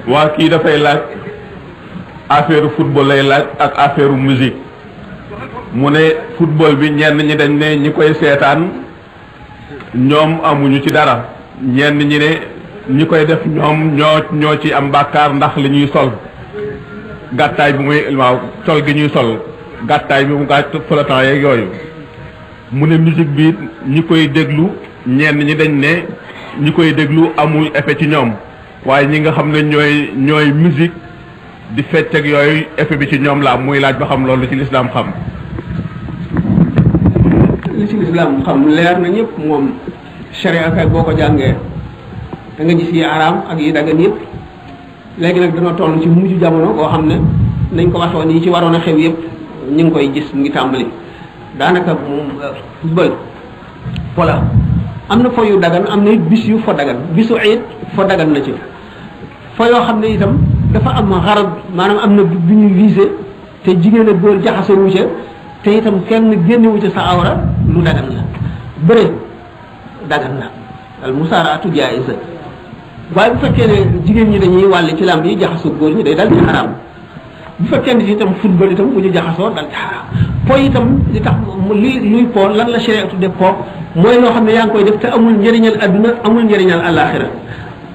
waa kii dafay laaj affaire football lay laaj ak affaire musique mu ne football bi ñenn ñi dañ ne ñi koy seetaan ñoom amuñu ci dara ñenn ñi ne ñi koy def ñoom ñoo ci am bàkkaar ndax li ñuy sol gàttaay bi muy waaw sol gi ñuy sol gàttaay bi mu gàtt flottant yeeg yooyu mu ne musique bi ñi koy déglu ñenn ñi dañ ne ñi koy déglu amul effet ci ñoom waaye ñi nga xam ne ñooy musique di fecc ak yooyu effet bi ci ñoom la muy laaj ba xam loolu ci lislaam xam. li ci lislaam xam leer na ñëpp moom sharia kay boo ko jàngee da nga gis yi araam ak yi dagan yëpp léegi nag dana toll ci mujj jamono boo xam ne nañ ko waxoon yi ci waroon a xew yëpp ñu ngi koy gis mu ngi tàmbali daanaka moom football voilà am na fo yu dagan am na it bis yu fo dagan bisu it fo dagan na ci fo yoo xam ne itam dafa am xarab maanaam am na bu ñuy visé te jigéen ak góor jaxase wu ca te itam kenn génnewu ca sa awra lu dagan la bëre dagan na al musaaraatu jaayisa waaye bu fekkee ne jigéen ñi dañuy wàlle ci làmb yi jaxasoo góor ñi day dal ci xaraam bu fekkee ne itam football itam bu ñu jaxasoo dal ci xaraam po itam li tax luy po lan la sharia tudde po mooy loo xam ne yaa ngi koy def te amul njëriñal adduna amul njëriñal àllaaxira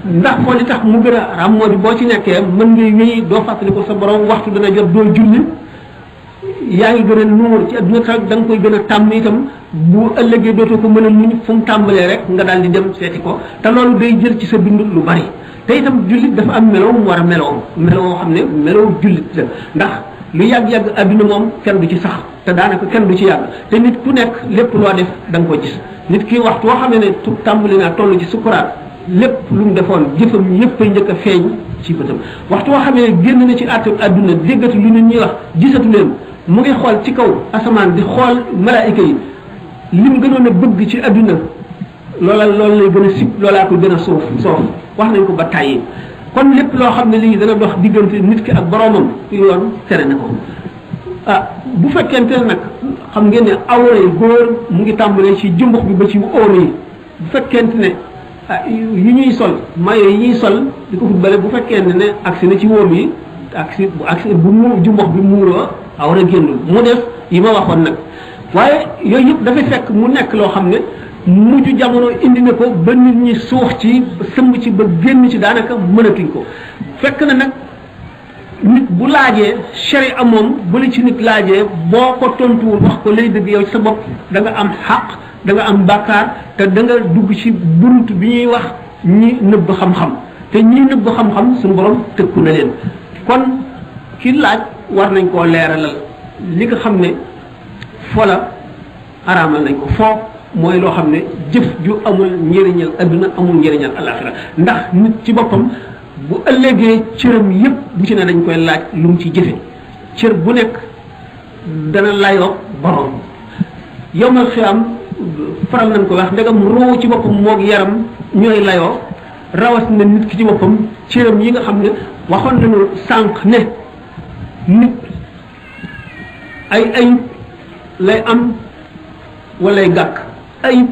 ndax po li tax mu gën a araam moo di boo ci nekkee mën ngay wéy doo fàttali ko sa borom waxtu dana jot doo julli yaa ngi gën a nuur ci adduna tax da nga koy gën a tàmm itam bu ëllëgee dootoo ko mën a muñ fu mu tàmbalee rek nga daal di dem seeti ko te loolu day jël ci sa dund lu bari te itam jullit dafa am meloo mu war a meloo xam ne meloo jullit la ndax lu yàgg-yàgg adduna moom kenn du ci sax te daanaka kenn du ci yàgg te nit ku nekk lépp loo def da nga ko gis nit ki waxtu woo xam ne tàmbali naa toll ci sukuraat lépp lu mu defoon jëfam yëpp ay njëkk a feeñ ci bëtam waxtu woo xam ne génn na ci àtte adduna déggatu lu nit ñuy wax gisatu leen mu ngi xool ci kaw asamaan di xool malaayika yi lim gënoon a bëgg ci adduna loolu lay gën a sib loolaa ko gën a soof wax nañ ko ba tàyyi kon lépp loo xam ne lii dana dox diggante nit ki ak boroomam yoon tere na ko bu fekkente ne nag xam ngeen ne awra yi góor mu ngi tàmbalee ci jëmbux bi ba ci óom yi bu fekkente ne yi ñuy sol mayo yi ñuy sol di ko futbale bu fekkente ne agsi na ci wóom yi agsi bu mu jëmbux bi muuroo awra génnul mu def yi ma waxoon nag waaye yooyu yëpp dafay fekk mu nekk loo xam ne mujj jamono indi na ko ba nit ñi suux ci sëmb ci ba génn ci daanaka mënatuñ ko fekk na nag nit bu laajee sharia moom bu la ci nit laajee boo ko tontuwul wax ko lay dëgg yow ci sa bopp da nga am xaq da nga am bàkkaar te da nga dugg ci bunt bi ñuy wax ñi nëbb xam-xam te ñi nëbb xam-xam suñu borom tëkku na leen kon ki laaj war nañ koo leeralal li nga xam ne fola araamal nañ ko foo mooy loo xam ne jëf ju amul njëriñal adduna amul njëriñal alaxira ndax nit ci boppam bu ëllëgee cëram yépp bu ci ne dañ koy laaj lu mu ci jëfe cër bu nekk dana layoo borom yowmal xiyaam faral nañ ko wax ndegam roo ci boppam moog yaram ñooy layoo rawat na nit ki ci boppam cëram yi nga xam ne waxoon nañu sànq ne nit ay ayib lay am walay gàkk ayib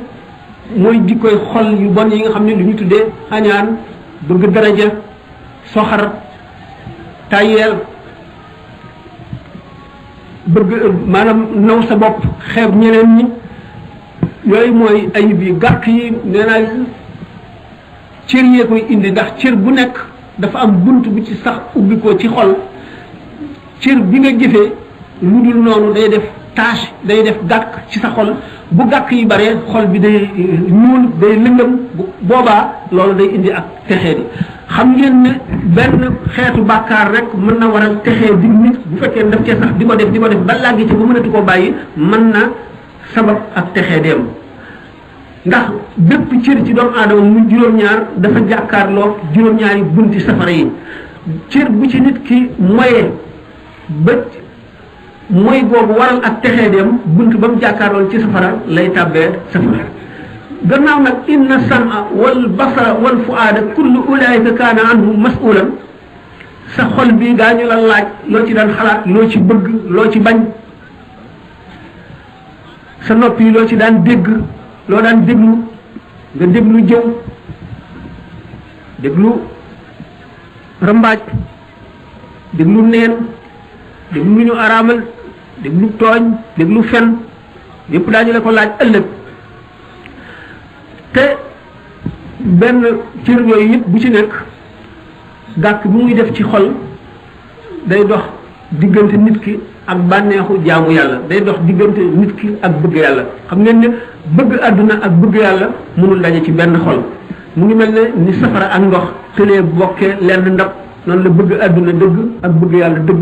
mooy jikkoy xol yu bon yi nga xam ne lu ñu tuddee añaan bëgg daraja soxar tayeel bëgg maanaam naw sa bopp xeeb ñeneen ñi yooyu mooy ayib yi gàkk yi nee naa cër yee koy indi ndax cër bu nekk dafa am bunt bu ci sax ubbi ko ci xol cër bi nga jëfee lu dul noonu day def tâche day def gàkk ci sa xol bu gàkk yi bare xol bi day ñuul day lëndëm boobaa loolu day indi ak texee di xam ngeen ne benn xeetu bàkkaar rek mën na waral texee di nit bu fekkee daf cee sax di ko def ba làggi ci ba mënatu koo bàyyi mën na sabab ak texee dem ndax bépp cër ci doomu aadama mu juróom-ñaar dafa jàkkaarloo juróom-ñaari bunti safara yi cër bu ci nit ki moyee ba mooy boobu waral ak texee dem bunt ba mu jàkkaarloon ci safara lay tàbbee safara gannaaw nag inna sama wal basara wal fuaada kullu ulaayika kaana anhu masulan sa xol bi daañu la laaj loo ci daan xalaat loo ci bëgg loo ci bañ sa nopp yi loo ci daan dégg loo daan déglu nga déglu jëw déglu rambaaj déglu neen déglu lu ñu araamal déglu tooñ déglu fen yépp daañu la ko laaj ëllëg te benn cër yooyu yëpp bu ci nekk gàkk bi muy def ci xol day dox diggante nit ki ak bànneexu jaamu yàlla day dox diggante nit ki ak bëgg yàlla xam ngeen ne bëgg àdduna ak bëgg yàlla mënul daje ci benn xol mu ngi mel ne ni safara ak ndox tëlee bokkee lenn ndab noonu la bëgg àdduna dëgg ak bëgg yàlla dëgg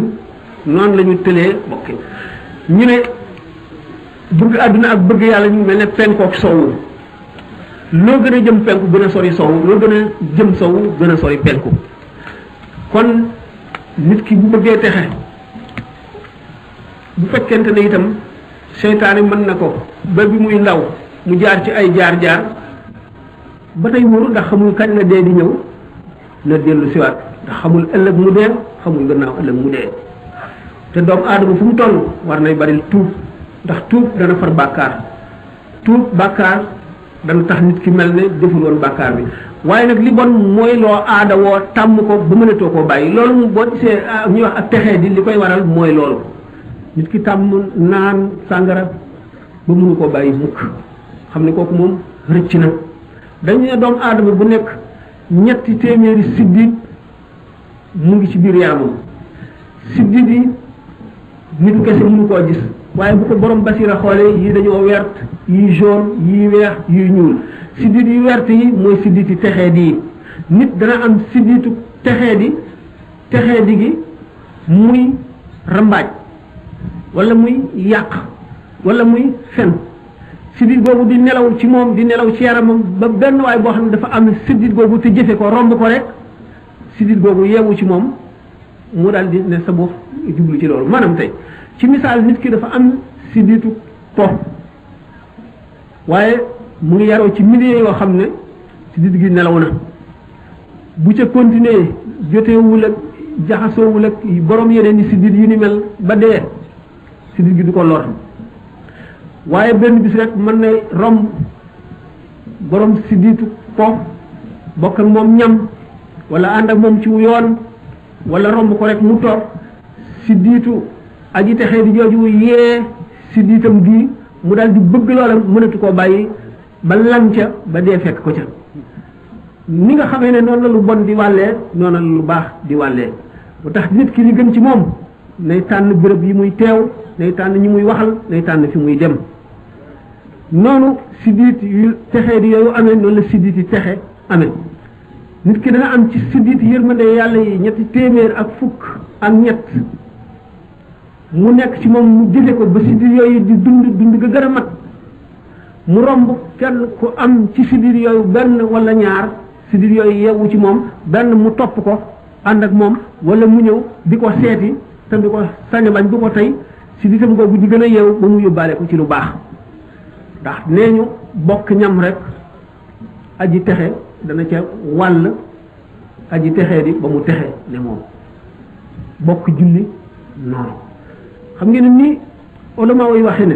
noonu la ñu tëlee bokkee ñu ne bëgg àdduna ak bëgg yàlla ñu mel ne penkook sowwu loo gën a jëm penku gën a sori sowwu loo gën a jëm sowwu gën a sori penku kon nit ki bu bëggee texe bu fekkente ne itam seytaane mën na ko ba bi muy ndaw mu jaar ci ay jaar-jaar ba tey wóoru ndax xamul kañ la dee di ñëw na dellu siwaat ndax xamul ëllëg mu dee xamul gannaaw ëllëg mu dee te doomu aadama fu mu toll war nay bari tuub ndax tuub dana far bàkkaar tuub bàkkaar dana tax nit ki mel ne deful woon bàkkaar bi waaye nag li bon mooy loo aada woo tàmm ko ba mënatoo koo bàyyi loolu mu boo gisee ñuy wax ak texee di li koy waral mooy loolu nit ki tàmm naan sàngara ba mënu koo bàyyi mukk xam ne kooku moom rëcc na dañu ne doomu aadama bu nekk ñetti téeméeri siddit mu ngi ci biir yaramam siddit yi nitu kese mënu koo gis waaye bu ko borom basira xoolee yii dañoo wert yii jaune yii weex yii ñuul siddit yi wert yi mooy siddit yi texee di yi nit dana am sidditu texee di gi muy rambaaj wala muy yàq wala muy fen siddit googu di nelaw ci moom di nelaw ci yaramam ba benn waay boo xam ne dafa am siddit googu te jëfe ko romb ko rek siddit googu yeewu ci moom mu daal di ne sa bopp jublu ci loolu maanaam tey ci misaal nit ki dafa am sidditu po waaye mu ngi yaroo ci milieu yoo xam ne siddit gi nelaw na bu ca continuer joteewul ak jaxasoowul ak borom yeneen ni siddit yu ni mel ba dee siddit gi du ko lor waaye benn bis rek mën na romb borom sidditu po bokk ak moom ñam wala ànd ak moom ci yoon wala romb ko rek mu toog sidditu aji texee di jooju yee sidditam gi mu daal di bëgg loola mënatu koo bàyyi ba lan ca ba dee fekk ko ca ni nga xamee ne noonu la lu bon di wàllee noonu la lu baax di wàllee bu tax nit ki li gën ci moom nay tànn béréb yi muy teew nay tànn ñi muy waxal nay tànn fi muy dem noonu siddit yu texee di yooyu amee noonu la siddit yi texe amee nit ki dana am ci siddit yërmande yàlla yi ñetti téeméer ak fukk ak ñett mu nekk ci moom mu jëfe ko ba siddit yooyu di dund ga gën a mat mu romb kenn ku am ci siddit yooyu benn wala ñaar siddit yooyu yeewu ci moom benn mu topp ko ànd ak moom wala mu ñëw di ko seeti te du ko sañ bañ du ko tey sidditam googu di gën a yeewu ba mu yóbbaale ko ci lu baax ndax nee ñu bokk ñam rek aji texe dana ca wàll aji texee di ba mu texe ne moom bokk julli noonu xam ngeen ni ulama yi waxe ne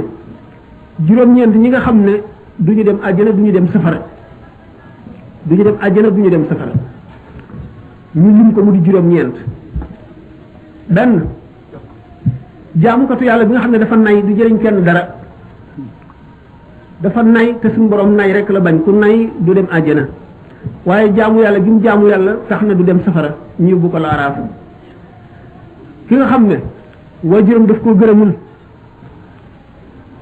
juróom-ñeent ñi nga xam ne duñu dem àjjana duñu dem safara duñu dem àjjana duñu dem safara ñu lim ko mu di juróom-ñeent benn jaamukatu yàlla bi nga xam ne dafa nay du jëriñ kenn dara dafa nay te suñu borom nay rek la bañ ku nay du dem àjjana waaye jaamu yàlla gi mu jaamu yàlla tax na du dem safara ñu yóbbu ko laaraaf ki nga xam ne waajuram daf koo gërëmul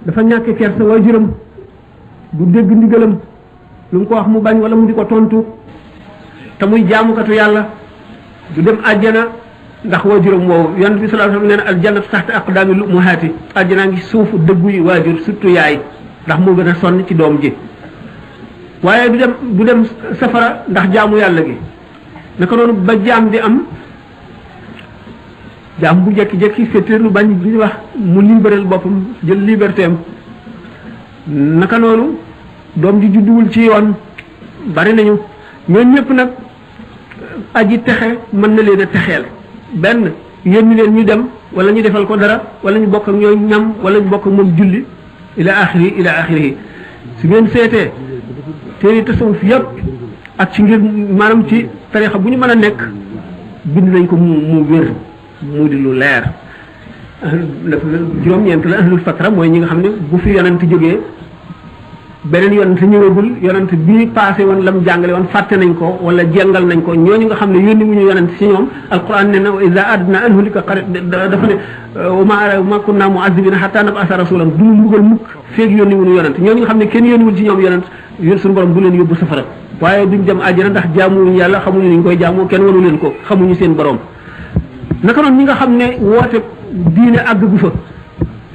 dafa ñàkk kersa waajuram du dégg ndigalam lu mu ko wax mu bañ wala mu di ko tontu te muy jaamukatu yàlla du dem àjjana ndax waajuram woowu yonent bi sallallahu alayhi wasallam nee na aljannatu taxta aqdaami lummahaati àjjanaa ngi suufu dëggu yi waajur surtout yaay ndax moo gën a sonn ci doom ji waaye du dem safara ndax jaamu yàlla gi naka noonu ba jaam di am jaam bu jekki-jekki féeteerlu bañ li ñuy wax mu libéral boppam jël liberté am naka noonu doom ji judduwul ci yoon bari nañu ñooñu ñëpp nag aji texe mën na leen a texeel benn yéen leen ñu dem wala ñu defal ko dara wala ñu bokk ak ñooy ñam wala ñu bokk ak moom julli ila axiri su ngeen seetee téere tasawuf yëpp ak ci ngir maanaam ci tarixa bu ñu mën a nekk bind nañ ko mu wér mu di lu leer juróom-ñeent la ahlul fatra mooy ñi nga xam ne bu fi yonent jógee beneen yonent ñëwagul yonent bi passé woon lam jàngale woon fàtte nañ ko wala jengal nañ ko ñooñu nga xam ne yónni wuñu yonent si ñoom alquran ne na iza adna an hulika qarit dafa ne ma kunna mu'azzibina hatta nab'asa rasulan du mbugal mukk feeg yónni wuñu yonent ñooñu nga xam ne kenn yónniwul ci ñoom yonent yéen suñu borom du leen yóbbu safara waaye duñ dem àjjana ndax jaamuwuñu yàlla xamuñu ni ñu koy jaamoo kenn wanu leen ko xamuñu seen borom naka noonu ñi nga xam ne woote diine àgg gu fa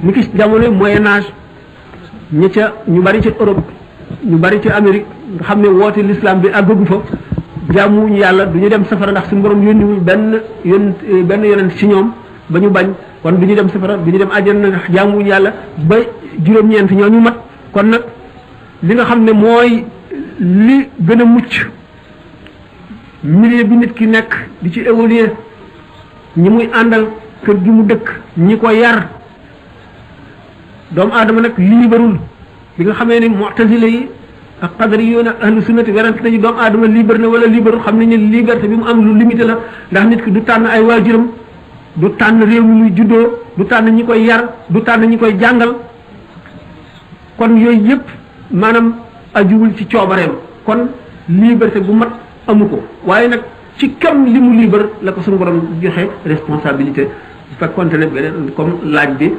ni ki jamono moyen âge ñi ca ñu bari ci Europe ñu bari ci Amérique nga xam ne woote l'islam bi àggagu fa jaamuwuñu yàlla du ñu dem safara ndax suñu borom yónniwul benn yonent ci ñoom ba ñu bañ kon du ñu dem safara du ñu dem àjjana ndax jaamuwuñu yàlla ba juróom-ñeent ñoo ñu mat kon nag li nga xam ne mooy li gën a mucc milieu bi nit ki nekk di ci évoluer ñi muy àndal kër gi mu dëkk ñi ko yar doomu aadama nag liberul bi nga xamee ni mu'tazila yi ak qadari yoon ak ahlu sunnati werante nañu doomu aadama libre na wala liberul xam nañu ne liberté bi mu am lu limité la ndax nit ki du tànn ay waajuram du tànn réew mi muy juddoo du tànn ñi koy yar du tànn ñi koy jàngal kon yooyu yëpp maanaam ajuwul ci coobareem kon liberté bu mat amu ko waaye nag ci kam li mu libre la ko suñu borom joxe responsabilité bu fekkoonte ne beneen comme laaj bi